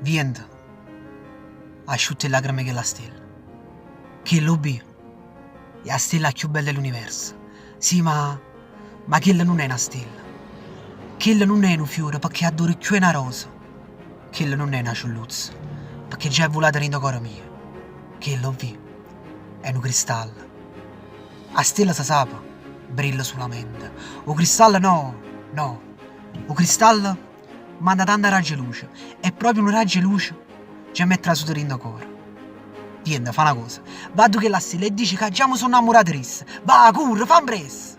Viento, asciutta 'e llacreme 'e chella stella. Chella, 'o bbì, è 'a stella cchiù bella 'e ll'universo. Sì, ma, ma chella nun è na stella. Chella nun è nu fiore pecché addora cchiù 'e na rosa. Chella nun è na ciulluzza pecché già è vulata dint' 'o core mio. Chella, 'o vvi', è nu cristallo. A stella se sape, brilla sulamente. 'O cristallo no, no. 'O cristallo manda tanta ragge 'e luce e proprio nu raggio 'e luce già m'è trasuto dint' 'o core. Viento, fa na cosa, va addu chella stella e dice ca già me so' 'nnammurato d'isso. Va, curre, fa ampressa!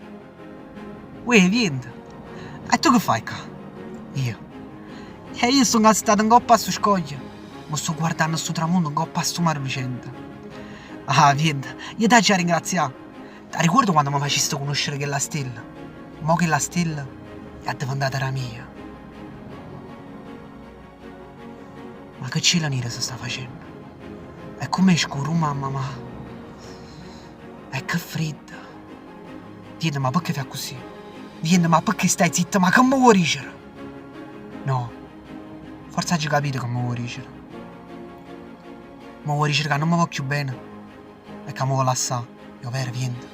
Uè, viento, e tu che fai ccà? Io? E io stongo assettato 'ncopp' a stu scoglio, me sto guardanno stu tramonto 'ncopp' a stu mare lucente. Ah, viento, io t'aggia ringrazià! T'arricuorde quando me faciste cunoscere chella stella? Mo chella stella è addeventata d' 'a mia. Ma che cielo niro se sta facenno. E comm'è scuro, uh mamma mà. E che friddo. Viento ma pecché fai accussì? Viento ma pecché stai zitto? Ma che me vuò dicere? No, forse aggio capito che me vuò dicere. Me vuò dicere ca nun me vò cchiù bene e ca me vò lassà, è overo, viento?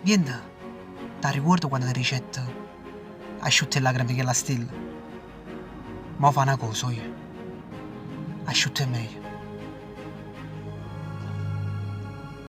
Viento, t'arricuorde quanno te dicette asciutta 'e lacreme 'e chella stella? Mo fa na cosa, oje, asciutta 'e meje.